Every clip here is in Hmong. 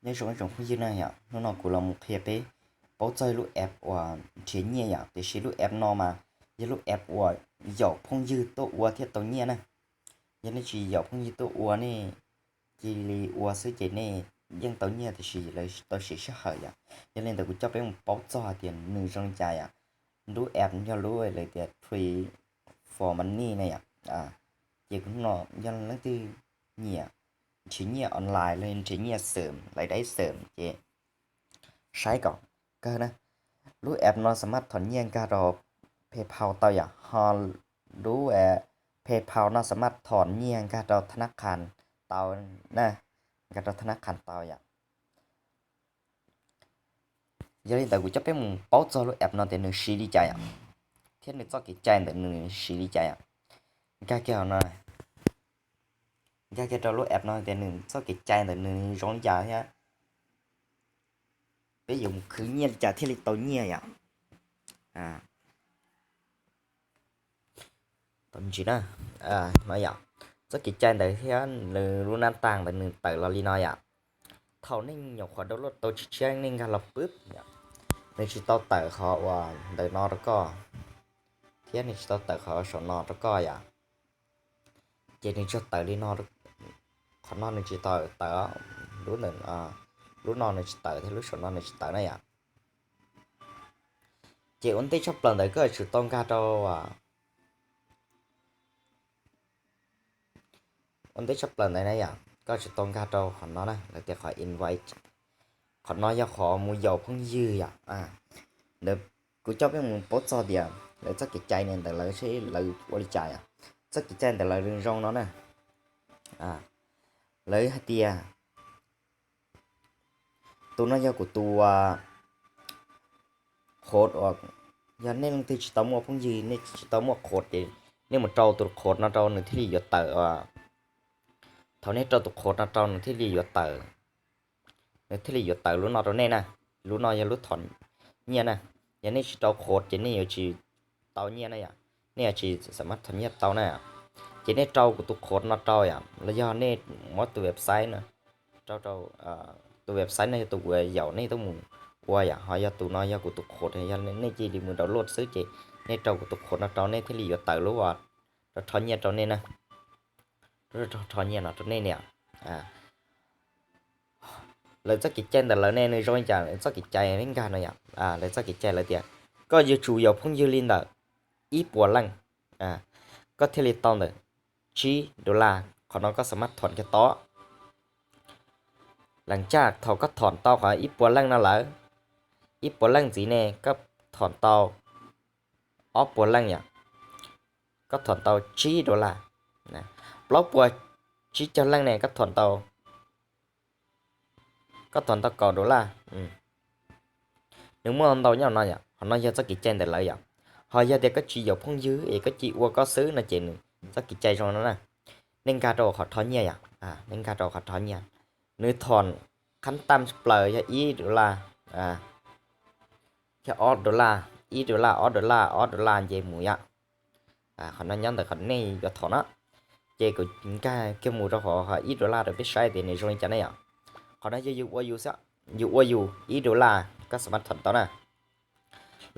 Nyob zoo ib tsoom phooj ywg na yom, hnub no kuv los mus qhia peb paub txog lub app uas nrhiav nyiaj yom, tiam sis lub app no mas yog lub app uas yaum phooj ywg tuaj ua thiaj tau nyiaj na. Yog nej tsis yaum phooj ywg tuaj ua, nej cia li ua xwb ces nej yeej tau nyiaj tiam sis lawv tau siv sij hawm yom. Yog li ntawd kuv coj peb mus paub txog hais tias nws zoo li cas yom. Lub app yog lub lawv tias Free for Money na yom. Ces kuv hnub no yog leej twg nyiam nrhiav nyiaj online los nrhiav nyiaj xwm lawv daib xwm ces saib kom kawg na. Lub app no xam maj thom nyiaj nkag rau PayPal tau yom, ho lub PayPal no xam maj thom nyiaj nkag rau tha nab qhas tau na, nkag rau tha nab qhas tau yom. Yog li ntawd kuv coj peb mus paub txog lub app no tias nws siv li cas yom, thiab nws txoj kev cai ntawm nws siv li cas yom. Nkag kiag no, nkag kiag rau lub app no tias nws txoj kev cai ntawm nws zoo li cas thiab peb yuav mus khwv nyiaj li cas thiaj li tau nyiaj yom. Tau ntsis na, no yom, txoj kev cai ntawd thiab nws lub nab tas ntawd nws tawm los li no yom. Thaum nej nyuam qhuav download tau tshiab tshiab nej nkag los pwb yom, nws tsis tau tawm qhov uas ntawm no rau koj, thiab nws tsis tau tawm qhov saum no rau koj yom. Ces nws tsuas tawm li no, qhov no nws tsis tau tawm, lub ntawm, lub no nws tsis tawm thiab lub saum no nws tsis tawm na yom. Ces ua ntej tshaj plaws ntawd koj yuav tsum tau nkag rau, ua ntej tshaj plaws ntawd na yom, koj yuav tsum tau nkag rau qhov no na, lawv tias qhov invite. Qhov no yog qhov mus yaum phooj ywg yom. Ntawd kuv coj peb mus paub txog tias lawv txoj kev cai ne ntawd lawv seb lawv ua li cas yom. Txoj kev cai ntawd lawv zoo no na. Lawv hais tias tus no yog kuv tus qhov uas, yog nej leej twg tsis tau muaj phooj ywg, nej tsis tau muaj qhov ces nej mus rau tus qhov no rau nws thiaj li yuav tawm. Thaum nej rau tus qhov no rau nws thiaj li yuav tawm, nws thiaj li yuav tawm lub no rau nej na. Lub no yog lub thom nyiaj na. Yog nej tsis rau qhov ces nej yuav tsis tau nyiaj na yom, nej yuav tsis xam maj thom nyiaj tau na. Ces nej rau kuv tus qhov no rau yom, los yog nej muab tus website no rau rau, tus website no yog tus kuv yaum nej tuaj mus ua yom, ho yog tus no yog kuv tus qhov, yog nej cia li mus download xwb ces nej rau kuv tus qhov no rau nej thiaj li yuav tawm lub uas rau rho nyiaj rau nej na, rau rho nyiaj no rau nej niam. Lawv txoj kev cai ntawm lawv ne nws zoo li cas, lawv txoj kev cai nkag no yom, lawv txoj kev cai lawv tias koj yuav tsum yaum phooj ywg li ntawm ib puas leej, koj thiaj li tau ntawm tsib dollar, qhov no koj xam maj thom kiag tau. Leej tsa thaum koj thom tau qhov ib puas leej no lawm, ib puas leej ntxiv ne koj thom tau ob puas leej yom, koj thom tau tsib dollar. Plaub puas tsib caug leej ne koj thom tau, koj thom tau kaum dollar. Nws muaj ntau nyob no yom, qhov no yog txoj kev cai ntawm lawv yom. Ho yog tias koj tsis yaum phooj ywg es koj cia ua koj xwb no ces nws txoj kev cai zoo no na. Nej nkag rau qhov rho nyiaj yom, nej nkag rau qhov rho nyiaj, nws thom qhab tam plaws yog ib dollar, yog ob dollar, ib dollar, ob dollar, ob dollar nce mus yom. Qhov no nyob ntawm qhov nej yuav thom no. Ces kuv nkag kiag mus rau qhov ib dollar rau peb saib tias nws zoo li cas ne yom. Qhov no yog yus ua yus xwb, yus ua yus ib dollar koj xam maj thom tau na.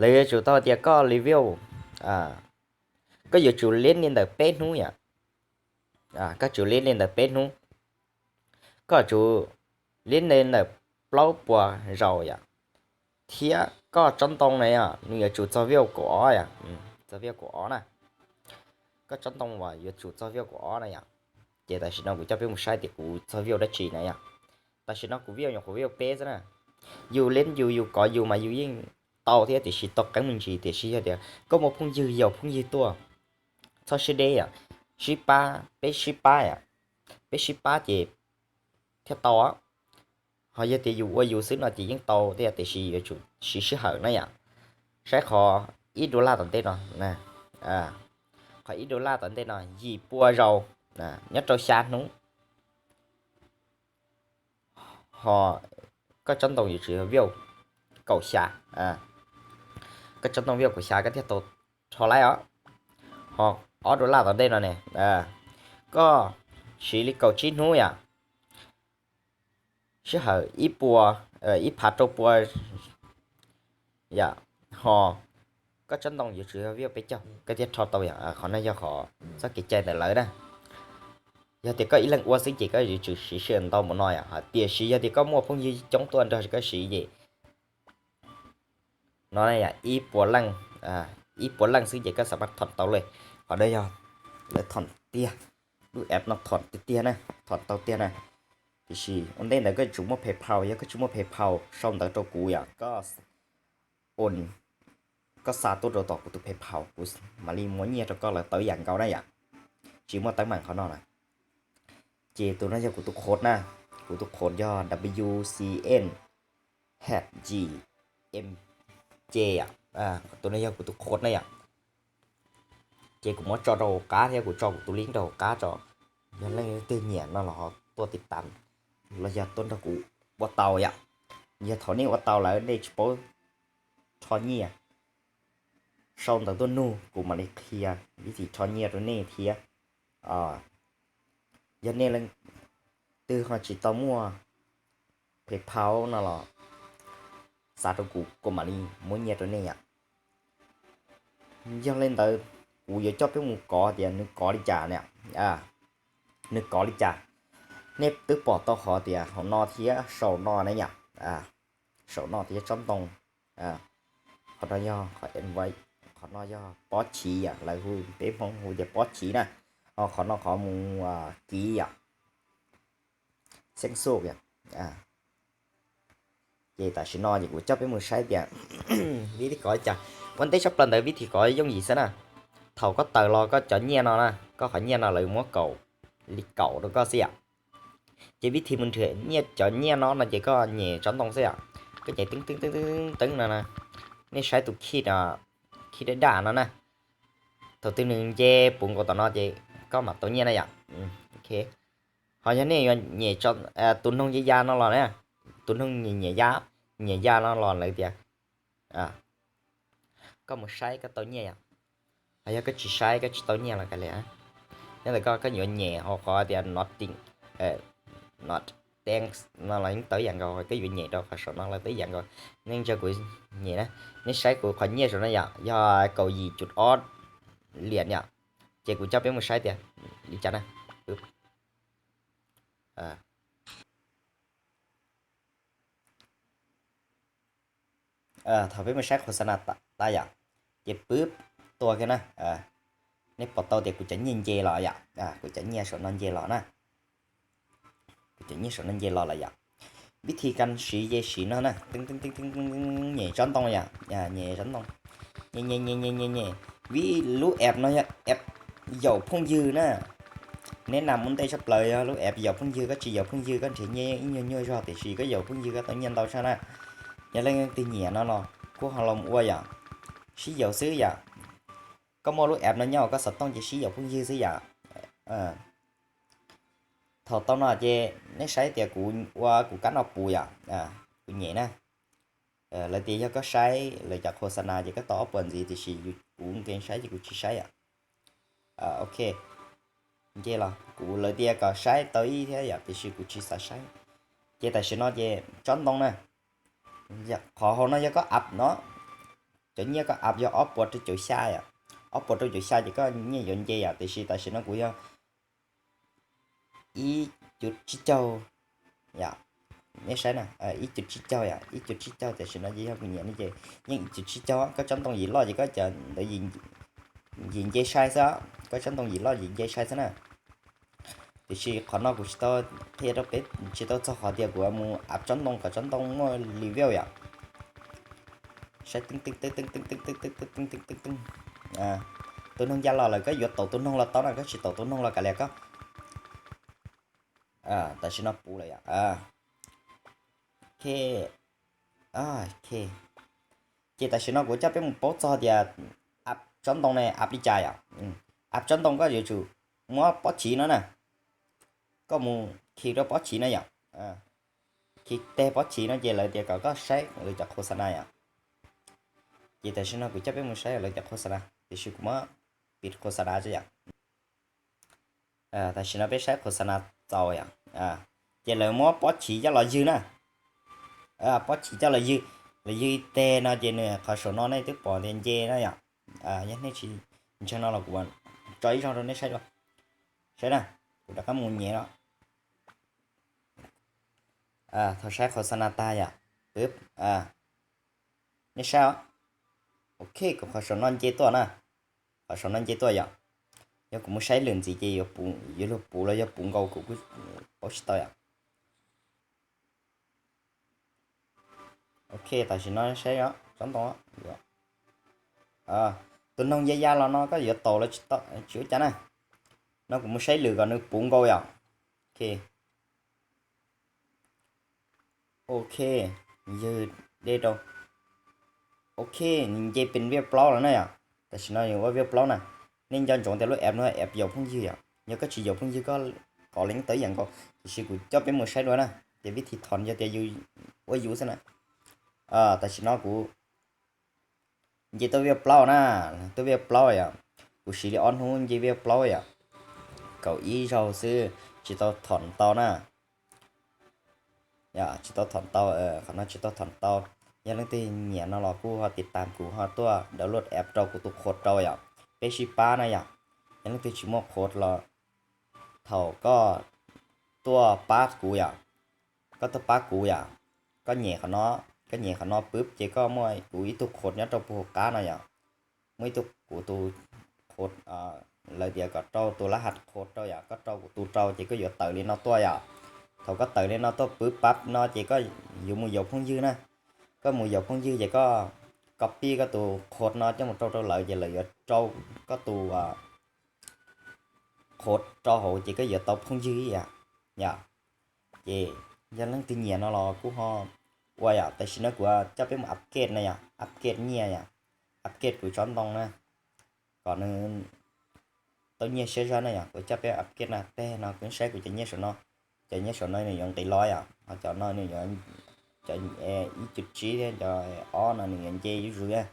Lawv yuav tsum tau tias koj level, koj yuav tsum liab li ntawm peb hnub yom. Koj tsum liab li ntawm peb hnub, koj tsum liab li ntawm plaub puas zaus yom. Thiab koj tsob ntoo na yom, nws yuav tsum txog vij kaum ob yom, txog vij kaum ob na. Koj tsob ntoo uas yuav tsum txog vij kaum ob na yom. Ces tam sim no kuv coj peb mus saib tias kuv txog vij dab tsi na yom. Tam sim no kuv vij nyuam qhuav vij peb xwb na. Yus liab yus, yus kov yus mas yus yeej tau thiab tiam sis tau qeeb me ntsis, tiam sis yog tias koj muaj phooj ywg, yaum phooj ywg tuaj, txhob siab deb yom, sib pab, peb sib pab yom, peb sib pab ces thiaj tau. Ho yog tias yus ua yus xwb no ces yeej tau thiab tiam sis yuav tsum siv sij hawm na yom. Saib qhov ib dollar tom ntej no, qhov ib dollar tom ntej no yim pua zaus, nyob rau xya hnub. Ho koj tsob ntoo yuav tsum yog vij kaum xya, koj tsob ntoo vij kaum xya koj thiaj tau rho laib os. Ho ob dollar tom ntej no ne, koj siv li kaum tsib hnub yom, sij hawm ib puas, ib phav rau puas yom, ho koj tsob ntoo yuav tsum yog view peb caug koj thiaj rho tau yom. Qhov no yog qhov txoj kev cai ntawm lawv na. Yog tias koj ib leeg ua xwb ces koj yuav tsum siv sij hawm ntau mus no yom, tiam sis yog tias koj muaj phooj ywg coob tuaj nrog koj siv ces no yom, ib puas leej, ib puas leej xwb ces koj xam maj thom tau li. Qhov no yog lawv thom tiag, lub app no thom tiag tiag na, thom tau tiag na. Tiam sis ua ntej ntawd koj yuav tsum muaj PayPal, yog koj tsis muaj PayPal sau ntawv rau kuv yom, koj ua, koj xa tuaj rau tom kuv tus PayPal kuv mam li muab nyiaj rau koj lawv tawv yam nkaus na yom. Tsis muaj teeb meem qhov no na. Ces tus no yog kuv tus qhov na, kuv tus qhov yog W C N H G M J yom. Tus no yog kuv tus qhov na yom. Ces kuv muab tso rau hauv qab thiab kuv tso kuv tus link rau hauv qab tso. Yog leej twg nyiam no los ho tuaj tiv tam los yog tuaj nrog kuv ua tau yom. Yog thaum nej ua tau lawm nej tsis paub rho nyiaj, sau ntawv tuaj nug kuv mam li qhia vib thim rho nyiaj rau nej thiab. Yog nej leej twg ho tsis tau muaj PayPal no los xa rau kuv kuv mam li muab nyiaj rau nej yom. Yog li ntawd kuv yuav coj peb mus kov tias nws kov li cas na. Nws kov li cas, nej twb pom tau qhov tias hauv no thiab saum no na yom. Saum no thiab tsob ntoo, qhov no yog qhov invite, qhov no yog pob chiv yom, lawv hu, peb Hmoob hu tias pob chiv na, ho qhov no qhov mus kiv yom, xeeb xuj yom. Ces tam sim no ces kuv coj peb mus saib tias vib thim kov li cas. Ua ntej tshaj plaws ntawd vib thim kov yooj yim xwb na. Thaum koj tawm los koj cov nyiaj no na, koj qhov nyiaj no lawv muab kaum li kaum rau koj xwb yom. Ces vib thim mus nrhiav nyiaj cov nyiaj no no ces koj nyem tsob ntoo xwb yom. Koj nyem teeb teeb teeb teeb teeb no na. Nej saib tus khij, khij daj daj no na. Thaum twg nws nce puv nkaus tom no ces koj mam tau nyiaj na yom. Ho yog nej yuav nyem tus noog ya ya no los na, tus noog nyiam ya, nyiam ya no los lawv tias koj mus saib koj tau nyiaj yom. Ho yog koj tsis saib koj tsis tau nyiaj los kav liam. Nyob ntawm koj, koj yuav nyem hauv qhov tias not, not thanks no los yeej tawv yam nkaus, koj yuav nyem rau qhov saum no los tawv yam nkaus. Nej ntsia kuv nyem na, nej saib kuv qhov nyiaj saum no yom, yog kaum yim cum ob liam yom. Ces kuv coj peb mus saib tias li cas na. Thaum peb mus saib khos xa na tas yom, ces pwb tua kiag na, nej pom tau tias kuv cov nyiaj nce los yom, kuv cov nyiaj saum no nce los na. Kuv cov nyiaj saum no nce los lawm yom. Vib thib kab siv ces siv no na, nyem tsob ntoo yom, nyem tsob ntoo, nyem nyem nyem nyem nyem. Vib lub app no yog app yaum phooj ywg na. Neb nam ua ntej tshaj plaws yog lub app yaum phooj ywg, koj tsis yaum phooj ywg koj nrhiav nyiaj ib nyuag nyuag zog, tiam sis koj yaum phooj ywg koj tau nyiaj ntau tshaj na. Yog leej twg nyiam no los kuj ho los ua yom, sib yaum xwb yom. Koj muaj lub app no nyob koj xov tooj ces sib yaum phooj ywg xwb yom. Thaum tau no ces neb saib tias kuv ua kuv kab no puv yom, kuv nyem na. Lawv tias yog koj saib lawv cov khos xa na ces koj tau ob puas ntxiv, tiam sis kuv nkees saib ces kuv tsis saib yom. Ok, nce los kuv, lawv tias kom saib tau ib thiab yom, tiam sis kuv tsis xav saib. Ces tam sim no ces tsob ntoo na, qhov hauv no yog koj app no, cov nyiaj koj app yog ob puas rau caum xya yom. Ob puas rau caum xya ces koj nyiaj yuav nce yom, tiam sis tam sim no kuv yog ib cuv tsib caug yom. Nej saib na, ib cuv tsib caug yom, ib cuv tsib caug tam sim no ces yog kuv nyiam no ces yeej ib cuv tsib caug. Koj tsob ntoo yim loj ces koj cov ntawd yim nce sai xwb, koj tsob ntoo yim loj yim nce sai xwb na. Tiam sis qhov no kuv tsis tau qhia rau peb, tsis tau txog qhov tias kuv mus app tsob ntoo kom tsob ntoo muaj level yom. Saib teeb teeb teeb teeb teeb teeb teeb teeb teeb teeb teeb teeb. Tus noog ya los lawm, koj yuav taus tus noog los tau na, koj tsis taus tus noog los kav liam koj. Tam sim no puv lawm yom. Ok, ok. Ces tam sim no kuv coj peb mus paub txog tias app tsob ntoo ne app li cas yom. App tsob ntoo koj yuav tsum muab pob chiv no na, koj mus khi rau pob chiv no yom. Khi teg pob chiv no ces lawv tias kom koj saib lawv cov khos xa na yom. Ces tam sim no kuv coj peb mus saib lawv cov khos xa na, tiam sis kuv muab pib khos xa na tso yom. Tam sim no peb saib khos xa na txaus yom. Ces lawv muab pob chiv coj los ywg na. Pob chiv coj los ywg, los ywg ib teg no ces nws qhov saum no nej twb pom tias nce na yom. Yog nej tsis ntseeg no los kuv tso ib zaug rau nej saib dua. Saib na, kuv rov qab mus nyem no. Thaum saib qhov xa na tag yom, pwb, nej saib os. Ok, kuv qhov saum no nce tuaj na. Qhov saum no nce tuaj yom. Yog kuv mus saib lwm ntxiv ces yuav luag puv los yog puv nkaus kuv kuj paub tsis tau yom. Ok, tam sim no saib tsob ntoo, tus noog ya ya los no koj yuav taus los tsis ua cas na. No kuv mus saib lwm kom nws puv nkaus yom. Ok, ywg dej rau. Ok, nws nce pes vij plaub los na yom. Tam sim no nws ua vij plaub na. Nej nco ntsoov tias lub app no app yaum phooj ywg yom. Yog koj tsis yaum phooj ywg koj kov leej tau ib yam nkaus, tiam sis kuv coj peb mus saib dua na. Ces vij thi thov yog tias yus ua yus xwb na. Tam sim no kuv nce tuaj vij plaub na, tuaj vij plaub yom. Kuv siv li ob hnub nce vij plaub yom. Kaum ib zaug xwb, tsis tau thom tau na. Tsis tau thom tau, qhov no tsis tau thom tau. Yog leej twg nyiam no los kuj ho tiv tam kuv ho tuaj download app rau kuv tus qhuav rau yom. Peb sib pab na yom. Yog leej twg tsis muaj qhuav los thaum koj tuaj pab kuv yom, koj tuaj pab kuv yom, koj nyem qhov no, koj nyem qhov no pwb ces koj muaj kuv ib tug qhuav nyob rau puag hauv qab no yom. Muaj ib tug kuv tus qhuav, lawv tias kom rau tus lab has qhuav rau yom, koj rau kuv tus rau ces koj yuav tawm li no tuaj yom. Thaum koj tawm li no tuaj pwb pab no ces koj yuav mus yaum phooj ywg na. Koj mus yaum phooj ywg ces koj copy koj tus qhuav no coj mus rau rau lawv ces lawv yuav rau koj tus qhuav rau hauv ces koj yuav tau phooj ywg ib yam. Yom, ces yog leej twg nyiam no los kuj ho ua yom. Tam sim no kuv coj peb mus upgrade na yom, upgrade nyiaj yom, upgrade kuv tsob ntoo na, kom nws tau nyiaj siab zog na yom. Kuv coj peb upgrade na, teg no kuv saib kuv cov nyiaj saum no, cov nyiaj saum no nws yuav nqis los yom, ho cov no nws yuav, cov ib cuv tsib thiab cov ob no nws yuav nce zuj zus.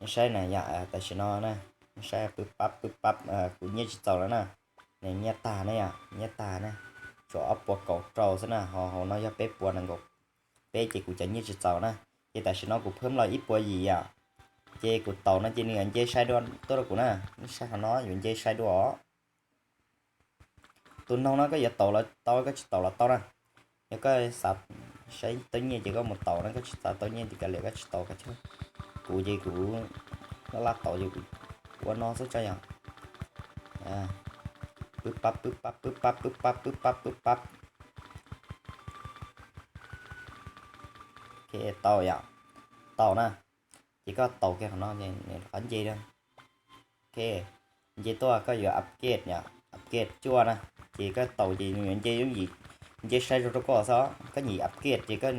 Nej saib na yom, tam sim no na, nej saib pwb pab pwb pab, kuv nyiaj tsis txaus lawm na. Nws nyiaj tag na yom, nyiaj tag na, tshuav ob puas kaum rau xwb na, ho hauv no yog peb puas nees nkaum peb ces kuv cov nyiaj tsis txaus na. Ces tam sim no kuv phwb los ib puas yim yom, ces kuv taus no ces nws yuav nce sai dua tuaj rau kuv na. Nej saib qhov no yuav nce sai dua os. Tus noog no koj yuav taus los tau, koj tsis taus los tau na. Yog koj xav saib tau nyiaj ces koj mus taus na, koj tsis xav tau nyiaj ces kav liam koj tsis taus koj thiab. Kuv ces kuv laj laj taus ces kuv ua no xwb tso yom. Pwb pab pwb pab pwb pab pwb pab pwb pab pwb pab. Ok, tau yom, tau na. Ces koj taus kiag qhov no ces nws rov qab nce na. Ok, nce tuaj koj yuav upgrade yom, upgrade cuaj na. Ces koj taus ces nws yuav nce yooj yim, nce sai zog rau koj xwb. Koj nyem upgrade ces koj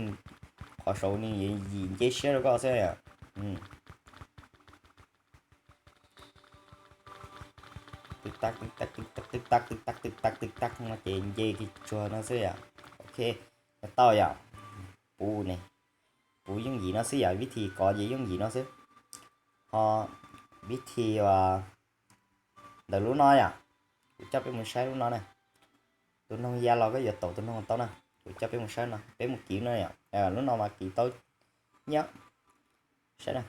qhov saud nws yuav yim nce siab rau koj xwb yom. Twg tag twg tag twg tag twg tag twg tag twg tag twg tag no ces nce kiag tsuag no xwb yom. Ok, tau yom. Puv ne, puv yooj yim no xwb yom, vib thi kov ces yooj yim no xwb. Ho vib thi ntawm lub no yom, kuv coj peb mus saib lub no na. Tus noog ya los koj yuav taus tus noog tau na. Kuv coj peb mus saib no, peb mus kiv no yom. Lub no mas kiv tau nyiaj. Saib na,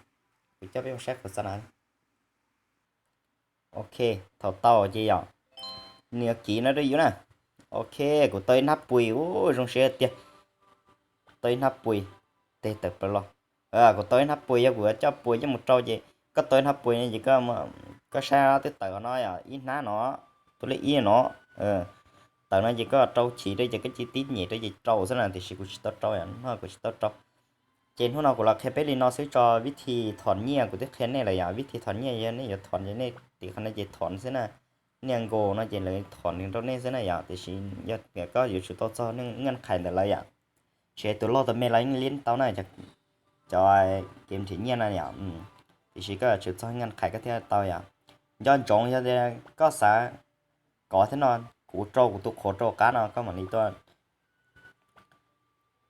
kuv coj peb mus saib qhov xa na. Ok, thaum tau ces yom, nws yuav kiv no rau yus na. Ok, kuv tau ib hnab pui, ub, zoo siab tiag. Tau ib hnab pui, tes tawm plaws los. Kuv tau ib hnab pui, yog kuv yuav coj pui coj mus rau ces koj tau ib hnab pui no ces koj saib twb tawm qhov no yom, ib hnab no, tus lej ib no tawm no ces koj rau chiv rau ces koj cia tib nyem rau ces rau xwb na, tiam sis kuv tsis tau rau yom, hnub no kuv tsis tau rau. Ces hnub no kuv los qhia peb li no xwb tso, vib thi thom nyiaj kuv twb qhia nej lawm yom, vib thi thom nyiaj yog nej yuav thom ces nej tim qhov no ces thom xwb na. Niaj nkaus no ces lawv thom nws rau nej xwb na yom, tiam sis yog tias koj yuav tsum tau txog neej nqaij ntawm lawv yom. Tsis hais tus loj tus me los yeej li tau na, cov kev nrhiav nyiaj na yom. Tiam sis koj yuav tsum txog nqaij koj thiaj tau yom. Nco ntsoov yog tias koj xav kov thiab no, kuv rau kuv tus qhuav rau qab no koj mam li tuaj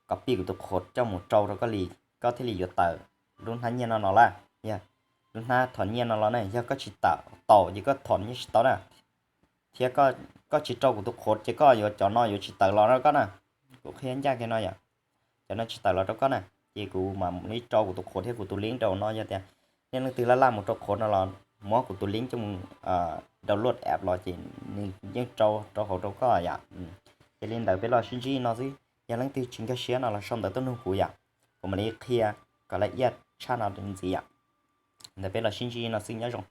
copy kuv tus qhuav coj mus rau rau koj li, koj thiaj li yuav tawm lub hnab nyiaj no los lawm, yog lub hnab thom nyiaj no los na. Yog koj tsis tau taus ces koj thom nyiaj tsis tau na. Thiab koj, koj tsis rau kuv tus qhuav ces koj yuav cov no yuav tsis tawm los rau koj na. Kuv qhia ncaj kiag no yom, cov no tsis tawm los rau koj na. Ces kuv mam li rau kuv tus qhuav thiab kuv tus link rau no, yog tias nej leej twg laj laj mus rau qhuav no los muab kuv tus link coj mus download app los ces nws yeej rau rau hauv rau koj yom. Ces li ntawd peb los sib ntsib no xwb, yog leej twg tsis nkag siab no los sau ntawv tuaj nug kuv yom, kuv mam li qhia kom lawv iab tshaj no ntxiv yom. Ntawd peb los sib ntsib no xwb, nyob zoo.